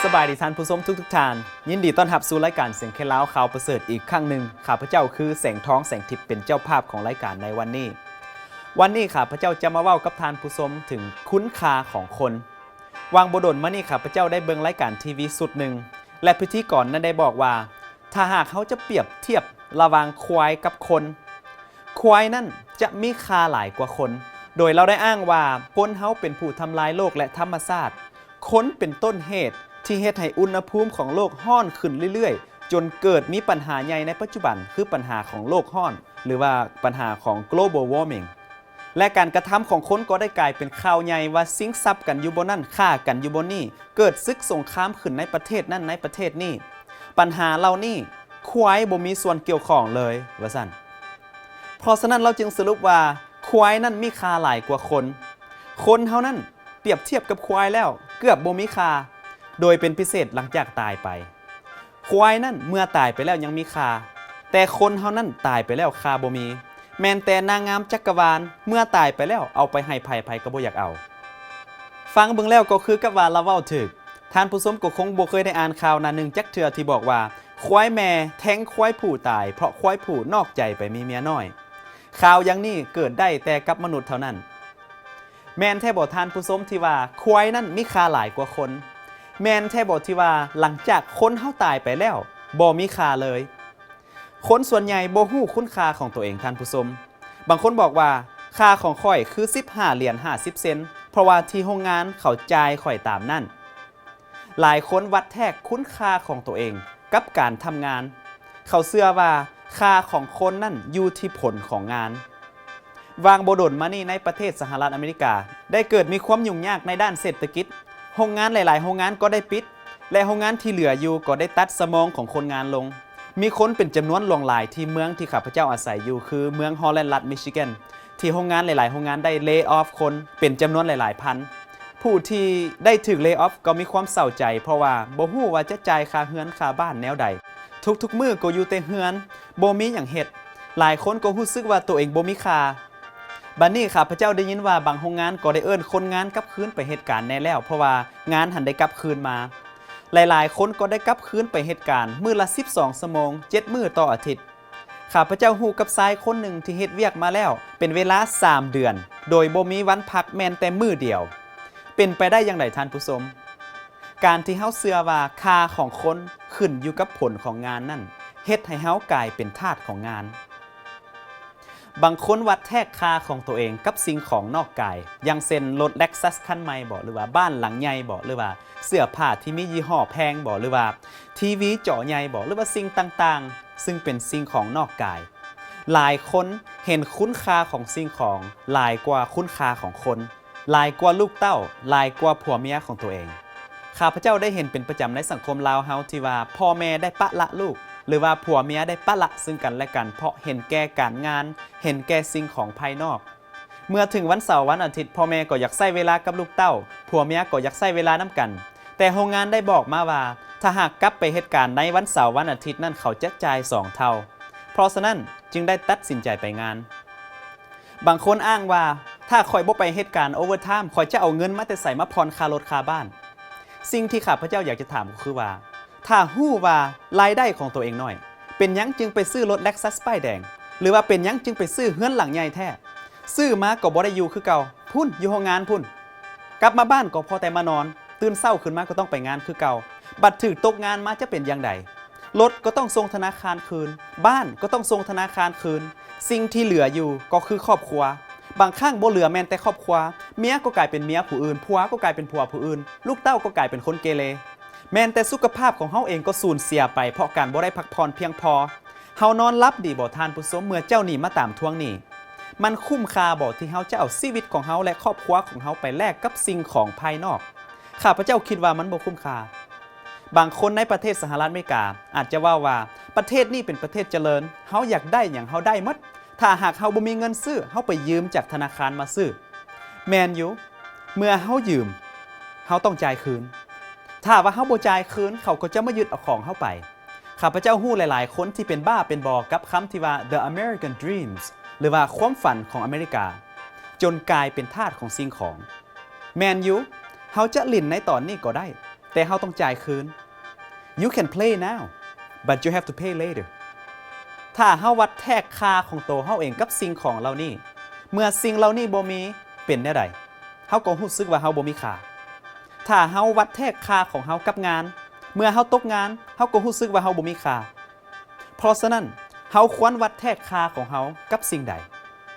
ສະບາຍດີທ່ານຜູ້ຊົມທຸກໆທ່ານ, ຍິນດີຕ້ອນຮັບສູ່ລາຍການສຽງແຄນລາວຂ່າວປະເສີດອີກຄັ້ງໜຶ່ງ. ຂ້າພະເຈົ້າຄືແສງທອງ ແສງທິບ ເປັນເຈົ້າພາບຂອງລາຍການໃນວັນນີ້. ວັນນີ້ຂ້າພະເຈົ້າຈະມາເວົ້າກັບທ່ານຜູ້ຊົມເຖິງຄຸນຄ່າຂອງຄົນ. ຫວ່າງບໍ່ດົນມານີ້ ຂ້າພະເຈົ້າໄດ້ເບິ່ງລາຍການທີວີຊຸດໜຶ່ງ ແລະ ພິທີກອນນັ້ນໄດ້ບອກວ່າ ຖ້າຫາກເຮົາຈະປຽບທຽບລະຫວ່າງຄວາຍກັບຄົນ, ຄວາຍນັ້ນຈະມີຄ່າຫຼາຍກວ່າຄົນ, ໂດຍລາວໄດ້ອ້າງວ່າ ຄົນເຮົາເປັນຜູ້ທຳລາຍໂລກ ແລະ ທຳມະຊາດ. ຄົນເປັນຕົ້ນເຫດທີ່ເຮັດໃຫ້ອຸນຫະພູມຂອງໂລກຮ້ອນຂຶ້ນເລື້ອຍໆ, ຈົນເກີດມີບັນຫາໃຫຍ່ໃນປັດຈຸບັນ ຄືບັນຫາຂອງໂລກຮ້ອນ ຫຼືວ່າບັນຫາຂອງ global warming. ແລະ ການກະທຳຂອງຄົນກໍໄດ້ກາຍເປັນຂ່າວໃຫຍ່ວ່າຊິງຊັບກັນຢູ່ບ່ອນນັ້ນ, ຂ້າກັນຢູ່ບ່ອນນີ້, ເກີດສຶກສົງຄາມຂຶ້ນໃນປະເທດນັ້ນໃນປະເທດນີ້. ບັນຫາເຫຼົ່ານີ້ຄວາຍບໍ່ມີສ່ວນກ່ຽວຂ້ອງເລີຍ ວ່າຊັ້ນ. ເພາະສະນັ້ນລາວຈຶ່ງສະຫຼຸບວ່າ ຄວາຍນັ້ນມີຄ່າຫຼາຍກວ່າຄົນ. ຄົນເຮົານັ້ນປຽບທຽບກັບຄວາຍແລ້ວເກືອບບໍ່ມີຄ່າ, ໂດຍເປັນພິເສດຫຼັງຈາກຕາຍໄປ. ຄວາຍນັ້ນເມື່ອຕາຍໄປແລ້ວຍັງມີຄ່າ, ແຕ່ຄົນເຮົານັ້ນຕາຍໄປແລ້ວຄ່າບໍ່ມີ. ແມ່ນແຕ່ນາງງາມຈັກກະວານ ເມື່ອຕາຍໄປແລ້ວເອົາໄປໃຫ້ໃຜ ໃຜກໍບໍ່ຢາກເອົາ. ຟັງເບິ່ງແລ້ວກໍຄືກັບວ່າລາວເວົ້າຖືກ. ທ່ານຜູ້ຊົມກໍຄົງບໍ່ເຄີຍໄດ້ອ່ານຂ່າວໜ້າໜຶ່ງຈັກເທື່ອທີ່ບອກວ່າ ຄວາຍແມ່ແທງຄວາຍຜູ້ຕາຍ ເພາະຄວາຍຜູ້ນອກໃຈໄປມີເມຍນ້ອຍ. ຂ່າວຢ່າງນີ້ເກີດໄດ້ແຕ່ກັບມະນຸດເທົ່ານັ້ນ. ແມ່ນແທ້ບໍ່ທ່ານຜູ້ຊົມທີ່ວ່າຄວາຍນັ້ນມີຄ່າຫຼາຍກວ່າຄົນ? ແມ່ນແທ້ບໍ່ທີ່ວ່າຫຼັງຈາກຄົນເຮົາຕາຍໄປແລ້ວບໍ່ມີຄ່າເລີຍ? ຄົນສ່ວນໃຫຍ່ບໍ່ຮູ້ຄຸນຄ່າຂອງຕົວເອງທ່ານຜູ້ຊົມ. ບາງຄົນບອກວ່າ ຄ່າຂອງຂ້ອຍຄືສິບຫ້າຫຼຽນຫ້າສິບເຊັນ ເພາະວ່າທີ່ໂຮງງານເຂົາຈ່າຍຂ້ອຍຕາມນັ້ນ. ຫຼາຍຄົນວັດແທກຄຸນຄ່າຂອງຕົວເອງກັບການທຳງານ. ເຂົາເຊື່ອວ່າຄ່າຂອງຄົນນັ້ນຢູ່ທີ່ຜົນຂອງງານ. ຫວ່າງບໍ່ດົນມານີ້ໃນປະເທດສະຫະລັດອາເມລິກາ ໄດ້ເກີດມີຄວາມຫຍຸ້ງຍາກໃນດ້ານເສດຖະກິດ. ໂຮງງານຫຼາຍໆໂຮງງານກໍໄດ້ປິດ ແລະ ໂຮງງານທີ່ເຫຼືອຢູ່ກໍໄດ້ຕັດສະໝອງຂອງຄົນງານລົງ. ມີຄົນເປັນຈຳນວນຫຼວງຫຼາຍທີ່ເມືອງທີ່ຂ້າພະເຈົ້າອາໄສຢູ່ ຄືເມືອງຮໍແລນ ລັດມິຊິແກນ ທີ່ໂຮງງານຫຼາຍໆໂຮງງານໄດ້ lay off ຄົນເປັນຈຳນວນຫຼາຍໆພັນ. ຜູ້ທີ່ໄດ້ຖືກ lay off ກໍມີຄວາມເສົ້າໃຈ ເພາະວ່າບໍ່ຮູ້ວ່າຈະຈ່າຍຄ່າເຮືອນຄ່າບ້ານແນວໃດ. ທຸກໆມື້ກໍຢູ່ແຕ່ເຮືອນ ບໍ່ມີຫຍັງເຮັດ. ຫຼາຍຄົນກໍຮູ້ສຶກວ່າຕົວເອງບໍ່ມີຄ່າ. ບັດນີ້ຂ້າພະເຈົ້າໄດ້ຍິນວ່າບາງໂຮງງານກໍໄດ້ເອີ້ນຄົນງານກັບຄືນໄປເຮັດການແດ່ແລ້ວ ເພາະວ່າງານຫັ້ນໄດ້ກັບຄືນມາ. ຫຼາຍໆຄົນກໍໄດ້ກັບຄືນໄປເຮັດການມື້ລະສິບສອງຊົ່ວໂມງ ເຈັດມື້ຕໍ່ອາທິດ. ຂ້າພະເຈົ້າຮູ້ກັບຊາຍຄົນໜຶ່ງທີ່ເຮັດວຽກມາແລ້ວເປັນເວລາສາມເດືອນ ໂດຍບໍ່ມີວັນພັກແມ່ນແຕ່ມື້ດຽວ. ເປັນໄປໄດ້ຢ່າງໃດທ່ານຜູ້ຊົມ? ການທີ່ເຮົາເຊື່ອວ່າຄ່າຂອງຄົນຂຶ້ນຢູ່ກັບຜົນຂອງງານນັ້ນ ເຮັດໃຫ້ເຮົາກາຍເປັນທາດຂອງງານ. ບາງຄົນວັດແທກຄ່າຂອງຕົວເອງກັບສິ່ງຂອງນອກກາຍ ຢ່າງເຊັ່ນ ລົດ Lexus ຄັນໃໝ່ບໍ ຫຼືວ່າບ້ານຫຼັງໃຫຍ່ບໍ ຫຼືວ່າເສື້ອຜ້າທີ່ມີຍີ່ຫໍ້ແພງບໍ ຫຼືວ່າທີວີຈໍໃຫຍ່ບໍ ຫຼືວ່າສິ່ງຕ່າງໆ ຊຶ່ງເປັນສິ່ງຂອງນອກກາຍ. ຫຼາຍຄົນເຫັນຄຸນຄ່າຂອງສິ່ງຂອງຫຼາຍກວ່າຄຸນຄ່າຂອງຄົນ. ຫຼາຍກວ່າລູກເຕົ້າ, ຫຼາຍກວ່າຜົວເມຍຂອງຕົວເອງ. ຂ້າພະເຈົ້າໄດ້ເຫັນເປັນປະຈຳໃນສັງຄົມລາວເຮົາທີ່ວ່າພໍ່ແມ່ໄດ້ປະລະລູກ ຫຼືວ່າຜົວເມຍໄດ້ປະລະຊຶ່ງກັນແລະກັນ ເພາະເຫັນແກ່ການງານ, ເຫັນແກ່ສິ່ງຂອງພາຍນອກ. ເມື່ອເຖິງວັນເສົາວັນອາທິດ, ພໍ່ແມ່ກໍຢາກໃຊ້ເວລາກັບລູກເຕົ້າ, ຜົວເມຍກໍຢາກໃຊ້ເວລານຳກັນ. ແຕ່ໂຮງງານໄດ້ບອກມາວ່າ ຖ້າຫາກກັບໄປເຮັດການໃນວັນເສົາວັນອາທິດນັ້ນ ເຂົາຈະຈ່າຍສອງເທົ່າ. ເພາະສະນັ້ນຈຶ່ງໄດ້ຕັດສິນໃຈໄປງານ. ບາງຄົນອ້າງວ່າ ຖ້າຂ້ອຍບໍ່ໄປເຮັດການ overtime ຂ້ອຍຈະເອົາເງິນມາແຕ່ໃສມາຜ່ອນຄ່າລົດຄ່າບ້ານ? ສິ່ງທີ່ຂ້າພະເຈົ້າຢາກຈະຖາມກໍຄືວ່າ ຖ້າຮູ້ວ່າລາຍໄດ້ຂອງຕົວເອງໜ້ອຍ ເປັນຫຍັງຈຶ່ງໄປຊື້ລົດ Lexus ປ້າຍແດງ ຫຼືວ່າເປັນຫຍັງຈຶ່ງໄປຊື້ເຮືອນຫຼັງໃຫຍ່ແທ້? ຊື້ມາກໍບໍ່ໄດ້ຢູ່ຄືເກົ່າ ພຸ້ນ ຢູ່ໂຮງງານພຸ້ນ. ກັບມາບ້ານກໍພໍແຕ່ມານອນ, ຕື່ນເຊົ້າຂຶ້ນມາກໍຕ້ອງໄປງານຄືເກົ່າ. ບັດຖືກຕົກງານມາຈະເປັນຢ່າງໃດ? ລົດກໍຕ້ອງສົ່ງທະນາຄານຄືນ, ບ້ານກໍຕ້ອງສົ່ງທະນາຄານຄືນ, ສິ່ງທີ່ເຫຼືອຢູ່ກໍຄືຄອບຄົວ. ບາງຄັ້ງບໍ່ເຫຼືອແມ່ນແຕ່ຄອບຄົວ, ເມຍກໍກາຍເປັນເມຍຜູ້ອື່ນ, ຜົວກໍກາຍເປັນຜົວຜູ້ອື່ນ, ລູກເຕົ້າກໍກາຍເປັນຄົນເກເລ. ແມ່ນແຕ່ສຸຂະພາບຂອງເຮົາເອງກໍສູນເສຍໄປ ເພາະການບໍ່ໄດ້ພັກຜ່ອນພຽງພໍ. ເຮົານອນຫຼັບດີບໍ່ທ່ານຜູ້ຊົມ ເມື່ອເຈົ້າໜີມາຕາມທວງໜີ້? ມັນຄຸ້ມຄ່າບໍ່ທີ່ເຮົາຈະເອົາຊີວິດຂອງເຮົາ ແລະ ຄອບຄົວຂອງເຮົາໄປແລກກັບສິ່ງຂອງພາຍນອກ? ຂ້າພະເຈົ້າຄິດວ່າມັນບໍ່ຄຸ້ມຄ່າ. ບາງຄົນໃນປະເທດສະຫະລັດອາເມລິກາອາດຈະເວົ້າວ່າ ປະເທດນີ້ເປັນປະເທດຈະເລີນ, ເຮົາຢາກໄດ້ຫຍັງເຮົາໄດ້ໝົດ, ຖ້າຫາກເຮົາບໍ່ມີເງິນຊື້, ເຮົາໄປຢືມຈາກທະນາຄານມາຊື້. ແມ່ນຢູ່, ເມື່ອເຮົາຢືມ, ເຮົາຕ້ອງຈ່າຍຄືນ. ຖ້າວ່າເຮົາບໍ່ຈ່າຍຄືນ, ເຂົາກໍຈະມາຍຶດເອົາຂອງເຮົາໄປ. ຂ້າພະເຈົ້າຮູ້ຫຼາຍໆຄົນທີ່ເປັນບ້າເປັນບໍກັບຄຳທີ່ວ່າ The American Dreams ຫຼືວ່າຄວາມຝັນຂອງອາເມລິກາ, ຈົນກາຍເປັນທາດຂອງສິ່ງຂອງ. ແມ່ນຢູ່, ເຮົາຈະຫຼິ້ນໃນຕອນນີ້ກໍໄດ້, ແຕ່ເຮົາຕ້ອງຈ່າຍຄືນ. You can play now, but you have to pay later. ຖ້າເຮົາວັດແທກຄ່າຂອງໂຕເຮົາເອງກັບສິ່ງຂອງເຫຼົ່ານີ້, ເມື່ອສິ່ງເຫຼົ່ານີ້ບໍ່ມີ, ເປັນແນວໃດ? ເຮົາກໍຮູ້ສຶກວ່າເຮົາບໍ່ມີຄ່າ. ຖ້າເຮົາວັດແທກຄ່າຂອງເຮົາກັບງານ, ເມື່ອເຮົາຕົກງານ, ເຮົາກໍຮູ້ສຶກວ່າເຮົາບໍ່ມີຄ່າ. ເພາະສະນັ້ນ, ເຮົາຄວນວັດແທກຄ່າຂອງເຮົາກັບສິ່ງໃດ?